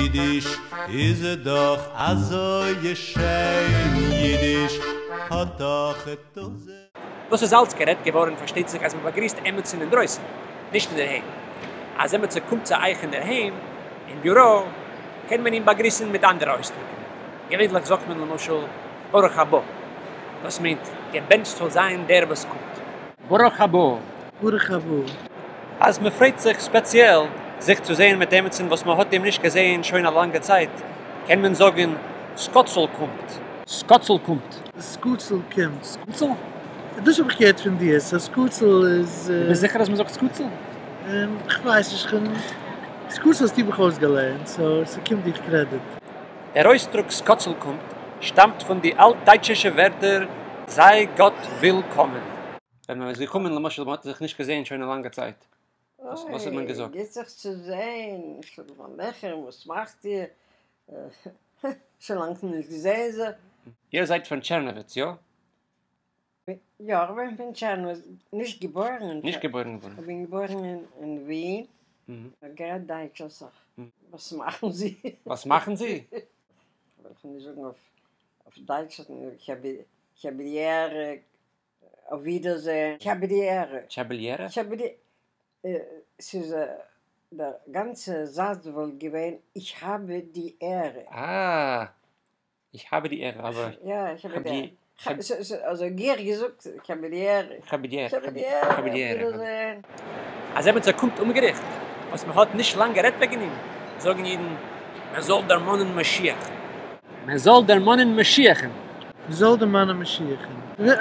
ייִדיש איז דאָך אַזוי שיין, ייִדיש האָט דאָך טויזנט. דאס איז אלץ גערעדט געווארן פארשטייט זיך אז מען באגריסט עמיצן אינדרויסן, נישט אינדערהיים. אז עמיצער קומט צו אייך אינדערהיים, אין ביורא, קען מען אים באגריסן מיט אנדערע אויסדרוקן. געווענליך זאגט מען למשל ברוך הבא. דאס מיינט, געבענטשט זאל זיין דער וואס קומט. ברוך הבא. ברוך הבא. אז מען פרייט זיך ספעציעל זיך צו זען מיט עמיצן וואס מען האט אים נישט געזען שוין א לאנגע צייט, קען מען זאגן, סקאצל קומט. סקאצל קומט. סקאצל קומט. סקאצל? דאס האב איך געהערט פון דיר, so סקאצל איז. דו ביסט זיכער אז מען זאגט סקאצל? כ'ווייס נישט, סקאצל האסטו מיך אויסגעלערנט, so ס'קומט דיך credit. דער אויסדרוק סקאצל קומט שטאמט פון די אלט-דייטשישע ווערטער זיי גאט ווילקאמען. ווען מען איז געקומען למשל מען האט זיך נישט געזען שוין א לאנגע צייט, וואס האט מען געזאגט? אוי, גוט זיך צו זען, שלום עליכם, וואס מאכט איר? שוין לאנג נישט געזען זיך. איר זייט פון טשערנאוויץ, יא? יא, איך בין פון טשערנאוויץ, נישט געבוירן אין נישט געבוירן געווארן. איך בין געבוירן אין ווין, גערעדט דייטש אסאך. וואס מאכן זי? וואס מאכן זי? וועל איך נישט זאגן אויף דייטש, איך האב די עהרע, אויף ווידערזעהן, איך האב די עהרע. טשעבעליערע? איך האב די, ס'איז דער גאנצע זאץ וואלט געווען איך האב די עהרע. אה, איך האב די עהרע, אבער. יא, איך האב די עהרע. אזוי גיך געזאגט, איך האב די עהרע. איך האב די עהרע. איך האב די עהרע. איך האב די עהרע. אז עמיצער קומט אומגעריכט, וואס מען האט נישט לאנג גערעדט וועגן אים, זאגן אידן, מען זאל דערמאנען משיח. מען זאל דערמאנען משיח'ן. מען זאל דערמאנען משיח'ן.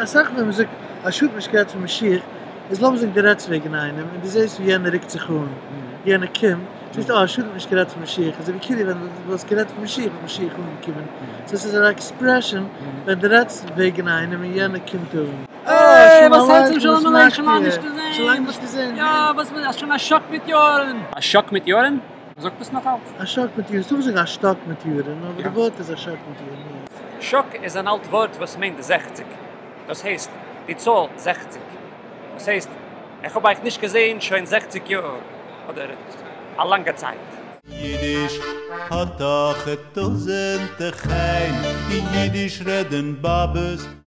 אסאך ווען מען זאגט א שאד נישט גערעדט פון משיח, איז לאמיר זאגן דו רעדסט וועגן איינעם און דו זעסט ווי יענער רוקט זיך אן, יענער קומט, זאגסטו אה א שאד מ'האט נישט גערעדט פון משיח, אזוי ווי כאילו ווען דו וואלסט גערעדט פון משיח וואלט משיח אנגעקומען, so ס'איז אן expression ווען דו רעדסט וועגן איינעם און יענער קומט אן. אה, וואס העלט זיך שלום עליכם, שוין לאנג נישט געזען. שוין לאנג נישט געזען. יא, וואס איז שוין א שאק מיט יארן. א שאק מיט יארן? מ'זאגט עס נאך אלץ? א שאק מיט יארן, ס'דא וואס זאגן א שטאק מיט יארן, אבער די ווארט איז א שאק מיט יארן, יא. שאק איז אן אלט ווארט וואס מיינט 60, דאס הייסט די צאל 60. דאס הייסט, איך האב אייך נישט געזען שוין 60 יאר, אדער א לאנגע צייט. ייִדיש האָט דאָך טויזנטער חן, ייִדיש רעדן באָבעס.